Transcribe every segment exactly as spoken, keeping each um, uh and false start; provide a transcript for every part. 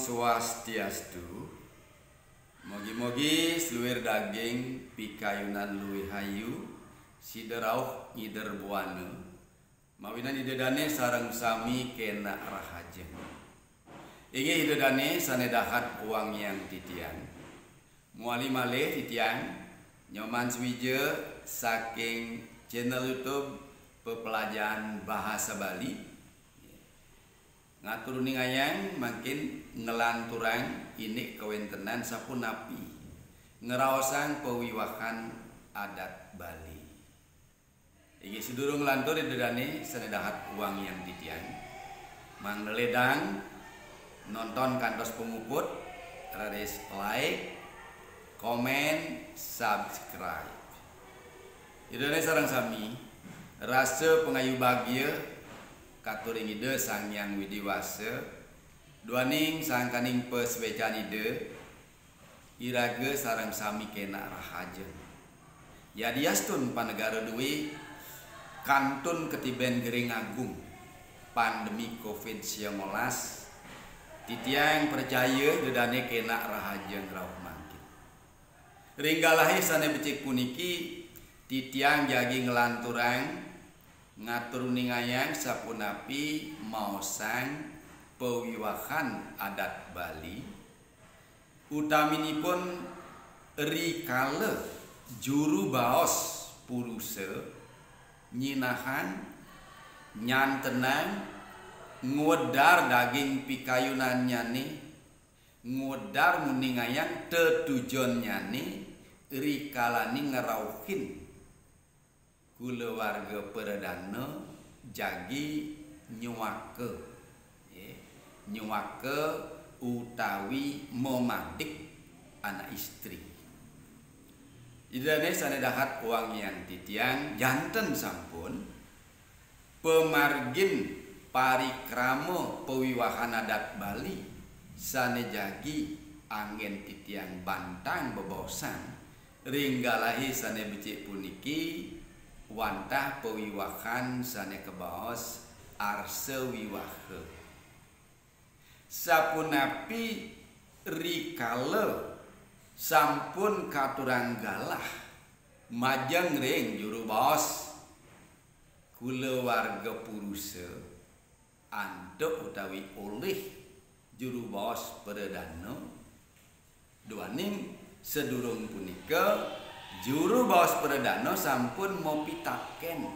Swastiastu. Mogi-mogi seluir daging pikayunan luih ayu, sida rauh ngider buana, mawinan Ida dane sareng sami kena rahajeng. Inggih Ida dane sane dahat wangiang titiang. Muali malih titiang Nyoman Suwija saking channel YouTube Pepelajaran Bahasa Bali. Ngatur uningayang mangkin nglanturang indik kawentenan sapunapi ngraosang pawiwahan adat Bali. Inggih, sadurung nglantur Ida dane sane dahat wangiang titiang. Mangda ledang nonton kantos pamuput, raris like, komen, subscribe. Ida dane sareng sami, rasa pangayu bagia katuring Ida Sang Hyang Widi Wasa, duaning sangkaning pasuecan Ida, iraga sareng sami kena rahajeng. Yadiastun panegara duwe kantun katiben gering agung pandemi covid sembilan belas, titiang pracaya Ida dane kena rahajeng rauh mangkin. Ring galahe sane becik puniki, titiang jagi nglanturang ngatur uningayang sapunapi maosang pawiwahan adat Bali, utaminipun rikala juru baos purusa nyinahang, nyantenang, ngwedar daging pikayunannyane, ngwedar nguningayang tetujonnyane rikalane ngrauhin kulawarga pradana jagi nyuaka, nggih, nyuaka utawi mamadik anak istri. Ida dane sane dahat wangiang titiang, janten sampun pamargin parikrama pawiwahan adat Bali sane jagi anggen titiang bantang bebaosan ring galahe sane becik puniki wantah pawiwahan sane kabaos arsa wiwaha. Sapunapi rikala sampun katurang galah majeng ring juru baos kulawarga purusa antuk utawi olih juru baos pradana, duaning sadurung punika juru baos pradana sampun mapitaken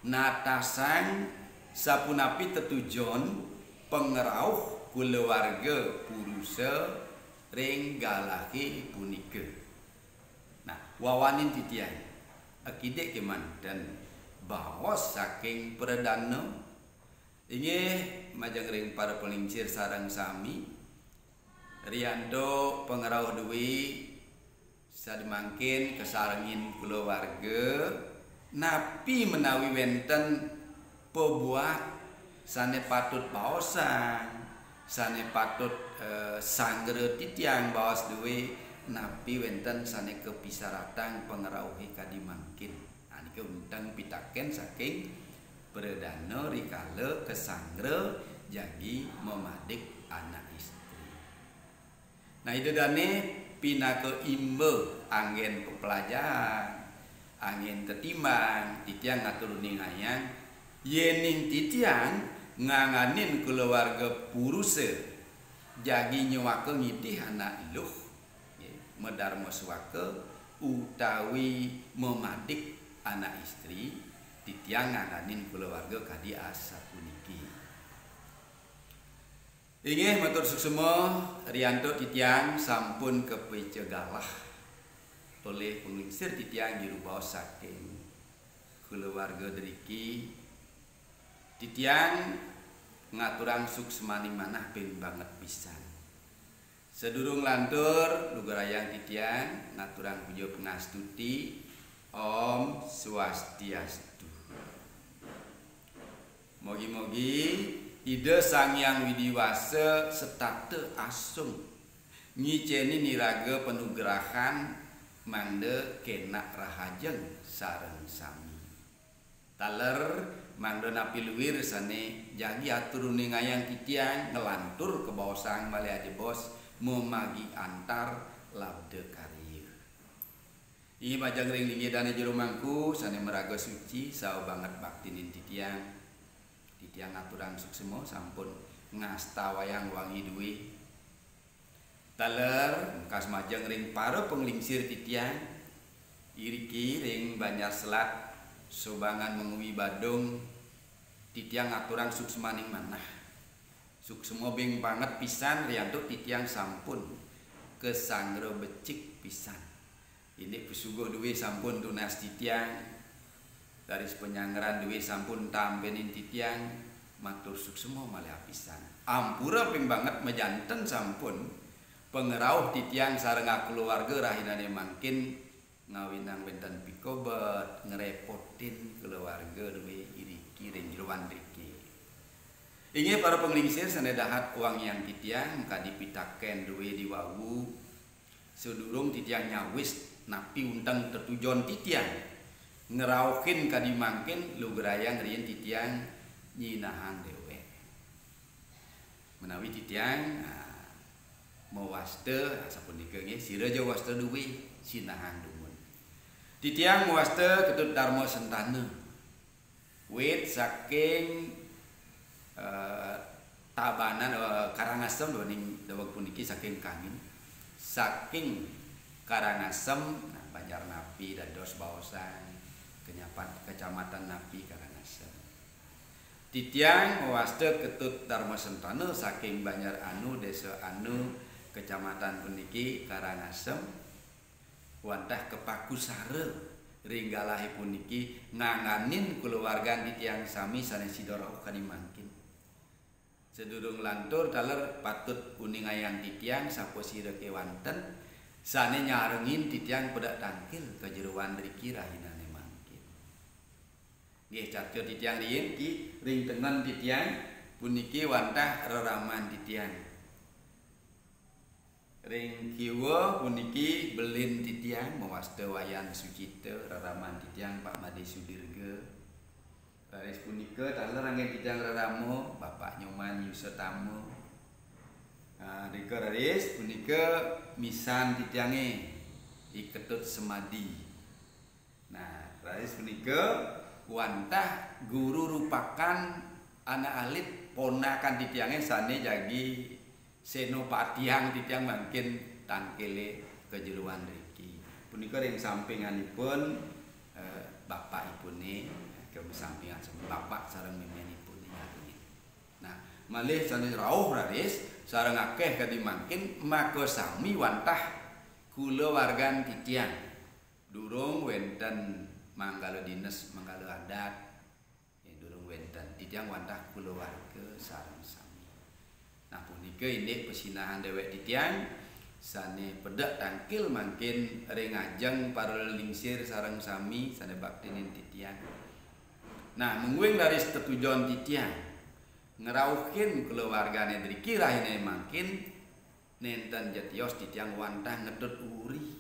natasang sapunapi tetujon pangrauh kulawarga purusa ring galahe punika. Nah, wawanin titiang, akidik kemanten baos saking pradana, inggih majeng ring para panglingsir sareng sami, riantuk pangrauh duwe sane mangkin kasarengin kulawarga, napi menawi wenten pabuat sane patut baosang, sane patut, eh, sanggra titiang baos duwe, napi wenten sane kapisaratang pangrauhe kadi mangkin. Nah, niki unteng pitaken saking pradana rikala kasanggra jagi mamadik anak istri. Nah, Ida dane pinaka imba anggen pepelajahan, anggen tetimbang, titiang ngatur uningayang, yening titiang nganganin kulawarga purusa jagi nyuaka ngidih anak eluh, nggih, madarma suaka utawi mamadik anak istri, titiang nganganin kulawarga kadi asapuniki. Inggih, matur suksma, riantuk titiang sampun kapica galah olih panglingsir titiang juru baos saking kulawarga driki, titiang ngaturang suksmaning manah ping banget pisan. Sadurung lantur, lugrayang titiang ngaturang puja pangastuti. Om Swastiastu. Mogi-mogi Ida Sang Hyang Widi Wasa setata asung ngicenin iraga panugrahan mangda kenak rahajeng sareng sami. Taler Mangda napi luir sané jagi atur uningayang titiang nglantur kabaosang malih ajebos mamagi antar labda karya. Inggih majeng ring linggih dané jero mangku sané maraga suci, saha banget baktinin titiang. Titiang aturang suksma sampun ngastawayang wangi duwé. Taler, mekas majeng ring para panglingsir titiang, iriki ring Banjar Selat, Sobangan Mengwi Badung, titiang aturang suksmaning manah. Suksma beng banget pisan riantuk titiang sampun kasanggra becik pisan. Indik pasuguh duwé sampun tunas titiang, raris panyangran duwé sampun tampenin titiang, matur suksma malih apisan. Ampura ping banget majanten sampun pangrauh titiang sareng akulawarga rahinané mangkin ngawinang wénten pikobet, ngrepotin kulawarga duwé iriki ring jeroan riki. Inggih para panglingsir sané dahat wangiang titiang, kadi pitakén duwé diwawu, sadurung titiang nyawis napi unteng tetujon titiang ngrauhin kadi mangkin, lugrayang riin titiang nyinahang déwék. Menawi titiang, ah, mawasta, ah, sapunika nggih, sira ja wasta duwé, sinahang dumun. Titiang mawasta Ketut Darma Sentana. Wit saking, eh, Tabanan, eh, Karangasem, duaning daweg puniki saking Kangin. Saking Karangasem, nah, banjar napi dados baosang, kenyapat-, kecamatan napi Karangasem. Titiang mawasta Ketut Darma Sentana saking Banjar Anu, Desa Anu, Kecamatan puniki Karangasem, wantah kapakusara ring galahé puniki ngangganin kulawargan titiang sami sané sida rauh kadi mangkin. Sadurung lantur taler patut uningayang titiang sapasira kéwanten sané nyarengin titiang pedek tangkil ka jeroan riki rahinané mangkin. Nggih, carca titiang riin ki ring tengen titiang puniki wantah reraman titiang. Ring kiwa puniki belin titiang mawasta Wayan Sucita, reraman titiang Pak Madé Sudirga. Raris punika taler anggén titiang rerama Bapak Nyoman Yusetama. Ah, rika raris punika misan titiangé, I Ketut Semadi. Nah, raris punika wantah guru rupakan anak alit ponakan titiangé sané jagi senopatiang titiang mangkin tangkilé ka jeroan riki. Punika ring sampinganipun, eh, bapakipune, ring sampingan bapak sareng méménipune nyarengin. Nah, malih sané rauh raris sareng akéh kadi mangkin makasami wantah kulawargan titiang. Durung wénten manggala dinas, manggala adat. Nggih, durung wénten. Titiang wantah kulawarga sareng sami. Nah, punika indik pasinahan déwék titiang sané pedek tangkil mangkin ring ajeng para lelingsir sareng sami sané baktinin titiang. Nah, mungguing raris tetujon titiang ngrauhin kulawargané driki rahiné mangkin nénten ja tios titiang wantah ngetut uri.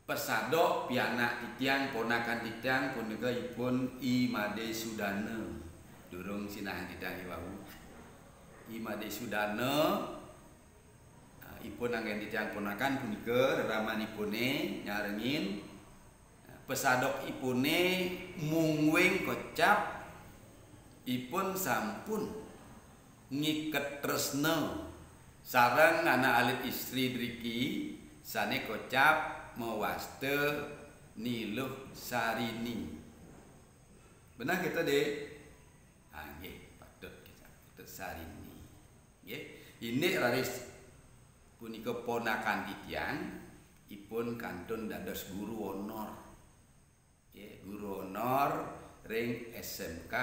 Pesadok pianak titiang, ponakan titiang punika ipun I Madé Sudana. Durung sinah titiang iwau. I Madé Sudana, ah, ipun anggén titiang ponakan punika reramanipune nyarengin. Pesadok ipune mungguing kocap ipun sampun ngiket tresna sareng anak alit istri driki sane kocap mawasta Ni Luh Sarini. Benah kita, Dik? Ah, nggih, patut kocap, patut Sarini. Nggih, indik raris punika ponakan titiang, ipun kantun dados guru honor. Nggih, guru honor ring S M K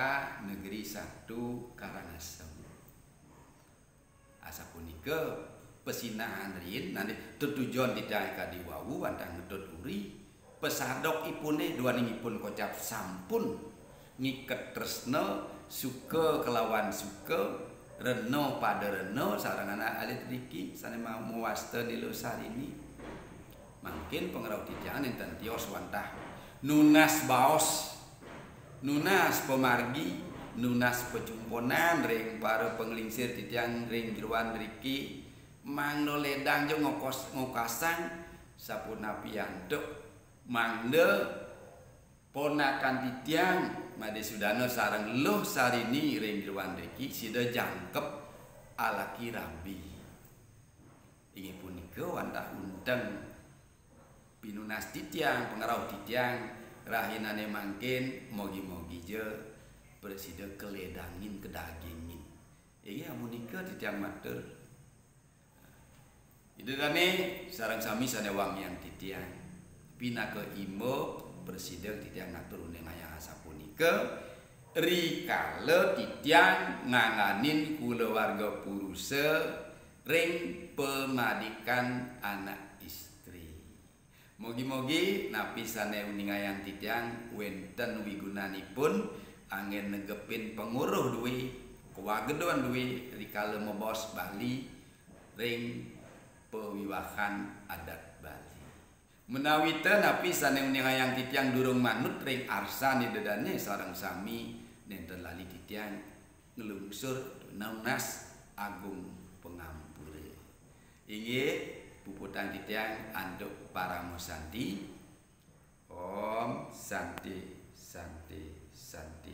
Negeri Satu Karangasem. Asapunika pesinahan riin, nane tetujon titiang kadi wau wantah ngetut uri, pesadokipune duaning ipun kocap sampun ngiket tresna suka kelawan suka, rena pada rena sareng anak alit driki sane ma-, mawasta Ni Luh Sarini. Mangkin pangrauh titiang nenten tios wantah nunas baos Nunas pamargi, nunas pacumponan ring para panglingsir titiang ring jeroan riki, mangda ledang ja ngokos-, ngokasang sapunapi antuk mangda ponakan titiang Madé Sudana sareng Luh Sarini ring jeroan riki sida jangkep alaki rabi. Inggih punika wantah unteng pinunas titiang, pangrauh titiang, rahinané mangkin, mogi-mogi ja prasida kaledangin, kadagingin. Inggih amunika titiang matur. Ida dané sareng sami sané wangiang titiang. Pinaka imba prasida titiang ngatur uningayang asapunika, rikala titiang ngangganin kulawarga purusa ring pamadikan anak istri. Mogi-mogi napi sané uningayang titiang wénten wigunanipun anggén negepin panguruh dué, kawagedon dué rikala mabaos Bali ring pawiwahan adat Bali. Menawita napi sané uningayang titiang durung manut ring arsan Ida dané sareng sami nénten lali titiang nglungsur nunas agung pangampura. Inggih, puputang titiang antuk parama santi. Om Santi, Santi, Santi.